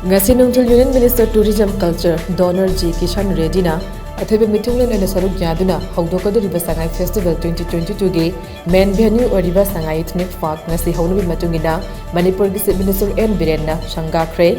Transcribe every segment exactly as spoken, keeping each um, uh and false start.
ꯉꯁꯤ ꯅꯨꯡꯊꯤꯜ Union Minister Tourism Culture Donor G Kishan Reddy ꯅ ꯑꯊꯣꯏꯕ ꯃꯤꯊꯨꯡꯂꯦꯟ ꯑꯣꯏꯅ ꯁꯔꯨꯛ ꯌꯥꯗꯨꯅ ꯍꯧꯗꯣꯛꯀꯗꯧꯔꯤꯕ ꯁꯉꯥꯏ Festival twenty twenty-two ꯒꯤ main venue ꯑꯣꯏꯔꯤꯕ ꯁꯉꯥꯏ Ethnic Park ꯉꯁꯤ ꯍꯧꯅꯕꯤ ꯃꯇꯨꯡ ꯏꯟꯅ ꯃꯅꯤꯄꯨꯔꯒꯤ Chief Minister N ꯕꯤꯔꯦꯟꯅ ꯁꯪꯒꯥꯈ꯭ꯔꯦ꯫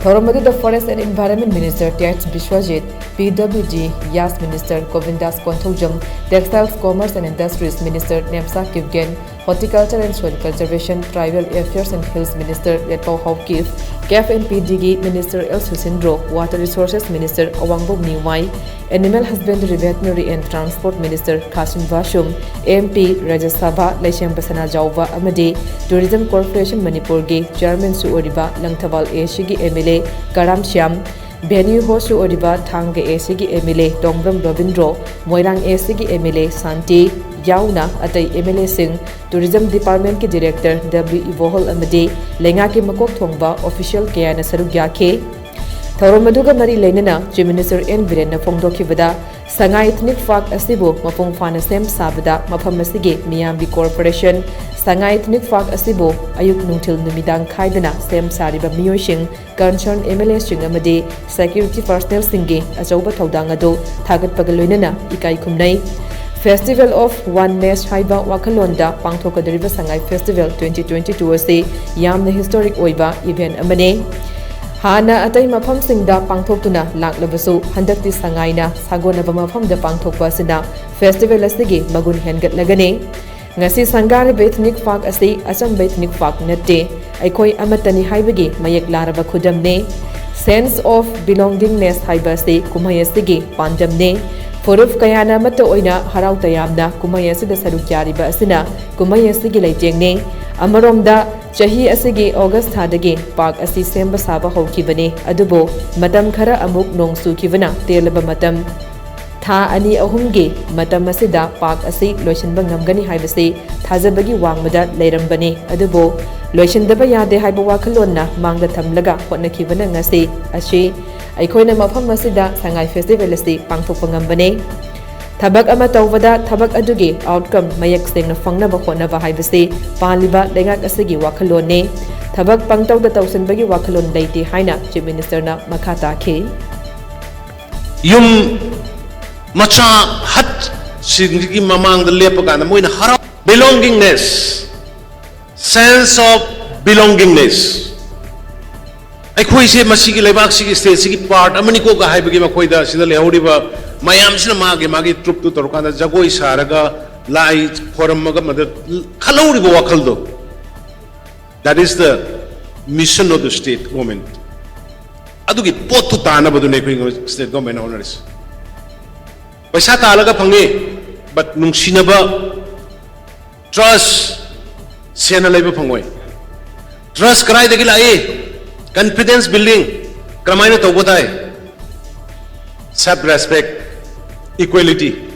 ꯊꯧꯔꯝ ꯑꯗꯨꯗ Forest and Environment Minister ꯇꯦꯖ Biswajit, P W D, Yas Minister Govindas Konthoujam, Textiles, Commerce and Industries Minister Nemcha Kipgen, Horticulture and Soil Conservation, Tribal Affairs and Hills Minister Letpao Haokip, CAF and P ꯗꯤꯒꯤ Minister L Susindro, Water Resources Minister Awangbow Newmai, Animal Husbandry, Veterinary and Transport Minister Khashim Vashum, M P Rajya Sabha ꯂꯩꯁꯦꯝꯕ ꯁꯅꯥꯖꯥꯎꯕ ꯑꯃꯗꯤ Tourism Corporation ꯃꯅꯤꯄꯨꯔꯒꯤ Chairman ꯁꯨ ꯑꯣꯏꯔꯤꯕ Langthabal A C ꯒꯤ M L A Karam Shyam, venue host ꯁꯨ ꯑꯣꯏꯔꯤꯕ ꯊꯥꯡꯒ A C ꯒꯤ M L A Tongbram Robindro, Moirang A C ꯒꯤ M L A ꯁꯥꯟꯇꯤ ꯌꯥꯎꯅ ꯑꯇꯩ M L A ꯁꯤꯡ, Tourism Department ꯀꯤ Director W ꯏꯕꯣꯍꯜ ꯑꯃꯗꯤ ꯂꯩꯉꯥꯛꯀꯤ ꯃꯀꯣꯛ ꯊꯣꯡꯕ official ꯀꯌꯥꯅ ꯁꯔꯨꯛ ꯌꯥꯈꯤ꯫ ꯊꯧꯔꯝ ꯑꯗꯨꯒ ꯃꯔꯤ ꯂꯩꯅꯅ Chief Minister N ꯕꯤꯔꯦꯟꯅ ꯐꯣꯡꯗꯣꯛꯈꯤꯕꯗ, ꯁꯉꯥꯏ Ethnic Park ꯑꯁꯤꯕꯨ ꯃꯄꯨꯡ ꯐꯥꯅ ꯁꯦꯝ ꯁꯥꯕꯗ ꯃꯐꯝ ꯑꯁꯤꯒꯤ ꯃꯤꯌꯥꯝꯒꯤ corporation, ꯁꯉꯥꯏ Ethnic Park ꯑꯁꯤꯕꯨ ꯑꯌꯨꯛ ꯅꯨꯡꯊꯤꯜ ꯅꯨꯃꯤꯗꯥꯡ ꯈꯥꯏꯗꯅ ꯁꯦꯝ ꯁꯥꯔꯤꯕ ꯃꯤꯑꯣꯏꯁꯤꯡ, concerned M L A ꯁꯤꯡ ꯑꯃꯗꯤ security personnel ꯁꯤꯡꯒꯤ ꯑꯆꯧꯕ ꯊꯧꯗꯥꯡ ꯑꯗꯨ ꯊꯥꯒꯠꯄꯒ ꯂꯣꯏꯅꯅ ꯏꯀꯥꯏ ꯈꯨꯝꯅꯩ꯫ Festival of Oneness ꯍꯥꯏꯕ ꯋꯥꯈꯜꯂꯣꯟꯗ ꯄꯥꯡꯊꯣꯛꯀꯗꯧꯔꯤꯕ ꯁꯉꯥꯏ Festival twenty twenty-two ꯑꯁꯤ ꯌꯥꯝꯅ historic ꯑꯣꯏꯕ event ꯑꯃꯅꯤ꯫ ꯍꯥꯟꯅ ꯑꯇꯩ ꯃꯐꯝꯁꯤꯡꯗ ꯄꯥꯡꯊꯣꯛꯇꯨꯅ ꯂꯥꯛꯂꯕꯁꯨ, ꯍꯟꯗꯛꯇꯤ ꯁꯉꯥꯏꯅ ꯁꯥꯒꯣꯟꯅꯕ ꯃꯐꯝꯗ ꯄꯥꯡꯊꯣꯛꯄ ꯑꯁꯤꯅ festival ꯑꯁꯤꯒꯤ ꯃꯒꯨꯟ ꯍꯦꯟꯒꯠꯂꯒꯅꯤ꯫ ꯉꯁꯤ ꯁꯪꯒꯥꯔꯤꯕ Ethnic Park ꯑꯁꯤ ꯑꯆꯝꯕ Ethnic Park ꯅꯠꯇꯦ, ꯑꯩꯈꯣꯏ ꯑꯃꯠꯇꯅꯤ ꯍꯥꯏꯕꯒꯤ ꯃꯌꯦꯛ ꯂꯥꯔꯕ ꯈꯨꯗꯝꯅꯤ꯫ Sense of belongingness ꯍꯥꯏꯕ ꯑꯁꯤ ꯀꯨꯝꯍꯩ ꯑꯁꯤꯒꯤ ꯄꯥꯟꯗꯝꯅꯤ꯫ ꯐꯨꯔꯨꯞ ꯀꯌꯥꯅ ꯑꯃꯠꯇ ꯑꯣꯏꯅ ꯍꯔꯥꯎ ꯇꯌꯥꯝꯅ ꯀꯨꯝꯍꯩ ꯑꯁꯤꯗ ꯁꯔꯨꯛ ꯌꯥꯔꯤꯕ ꯑꯁꯤꯅ ꯀꯨꯝꯍꯩ ꯑꯁꯤꯒꯤ ꯂꯩꯇꯦꯡꯅꯤ꯫ ꯑꯃꯔꯣꯝꯗ, ꯆꯍꯤ ꯑꯁꯤꯒꯤ August ꯊꯥꯗꯒꯤ park ꯑꯁꯤ ꯁꯦꯝꯕ ꯁꯥꯕ ꯍꯧꯈꯤꯕꯅꯤ, ꯑꯗꯨꯕꯨ ꯃꯇꯝ ꯈꯔ ꯑꯃꯨꯛ ꯅꯣꯡ ꯆꯨꯈꯤꯕꯅ ꯇꯦꯜꯂꯕ ꯃꯇꯝ, ꯊꯥ ꯑꯅꯤ ꯑꯍꯨꯝꯒꯤ ꯃꯇꯝ ꯑꯁꯤꯗ park ꯑꯁꯤ ꯂꯣꯏꯁꯤꯟꯕ ꯉꯝꯒꯅꯤ ꯍꯥꯏꯕꯁꯤ ꯊꯥꯖꯕꯒꯤ ꯋꯥꯡꯃꯗ ꯂꯩꯔꯝꯕꯅꯤ꯫ ꯑꯗꯨꯕꯨ ꯂꯣꯏꯁꯤꯟꯗꯕ ꯌꯥꯗꯦ ꯍꯥꯏꯕ ꯋꯥꯈꯜꯂꯣꯟꯅ ꯃꯥꯡꯗ ꯊꯝꯂꯒ ꯍꯣꯠꯅꯈꯤꯕꯅ ꯉꯁꯤ ꯑꯁꯤ ꯑꯩꯈꯣꯏꯅ ꯃꯐꯝ ꯑꯁꯤꯗ ꯁꯉꯥꯏ Festival ꯑꯁꯤ ꯄꯥꯡꯊꯣꯛꯄ ꯉꯝꯕꯅꯤ꯫ ꯊꯕꯛ ꯑꯃ ꯇꯧꯕꯗ ꯊꯕꯛ ꯑꯗꯨꯒꯤ outcome ꯃꯌꯦꯛ ꯁꯦꯡꯅ ꯐꯪꯅꯕ ꯍꯣꯠꯅꯕ ꯍꯥꯏꯕꯁꯤ ꯄꯥꯜꯂꯤꯕ ꯂꯩꯉꯥꯛ ꯑꯁꯤꯒꯤ ꯋꯥꯈꯜꯂꯣꯟꯅꯤ꯫ ꯊꯕꯛ ꯄꯪꯇꯧꯗ ꯇꯧꯁꯤꯟꯕꯒꯤ ꯋꯥꯈꯜꯂꯣꯟ ꯂꯩꯇꯦ ꯍꯥꯏꯅ Chief Minister ꯅ ꯃꯈꯥ ꯇꯥꯈꯤ꯫ ꯌꯨꯝ ꯃꯆꯥ ꯍꯠꯁꯤꯡꯒꯤ ꯃꯃꯥꯡꯗ ꯂꯦꯞꯄ ꯀꯥꯟꯗ ꯃꯣꯏꯅ ꯍꯔꯥꯎ, belongingness, sense of belongingness꯫ ꯑꯩꯈꯣꯏꯁꯦ ꯃꯁꯤꯒꯤ ꯂꯩꯕꯥꯛꯁꯤꯒꯤ, stateꯁꯤꯒꯤ part ꯑꯃꯅꯤꯀꯣꯒ ꯍꯥꯏꯕꯒꯤ, ꯃꯈꯣꯏꯗ ꯁꯤꯗ ꯂꯩꯍꯧꯔꯤꯕ ꯃꯌꯥꯝꯁꯤꯅ ꯃꯥꯒꯤ ꯃꯥꯒꯤ troupꯇꯨ ꯇꯧꯔꯀꯥꯟꯗ ꯖꯒꯣꯏ ꯁꯥꯔꯒ, ꯂꯥꯏ ꯈꯣꯏꯔꯝꯃꯒ, ꯃꯗꯨ ꯈꯜꯍꯧꯔꯤꯕ ꯋꯥꯈꯜꯗꯣ, that is the mission of the state government꯫ ꯑꯗꯨꯒꯤ ꯄꯣꯠꯇꯨ ꯇꯥꯅꯕꯗꯨꯅꯦ ꯑꯩꯈꯣꯏ state government ꯍꯣꯠꯅꯔꯤꯁꯦ꯫ ꯄꯩꯁꯥ ꯇꯥꯜꯂꯒ ꯐꯪꯉꯤ, but ꯅꯨꯡꯁꯤꯅꯕ, trust, ꯁꯦꯟꯅ ꯂꯩꯕ ꯐꯪꯉꯣꯏ꯫ Trust ꯀꯗꯥꯏꯗꯒꯤ ꯂꯥꯛꯏ? Confidence building ꯀꯔꯝꯍꯥꯏꯅ ꯇꯧꯕ ꯇꯥꯏ? Self respect, equality꯫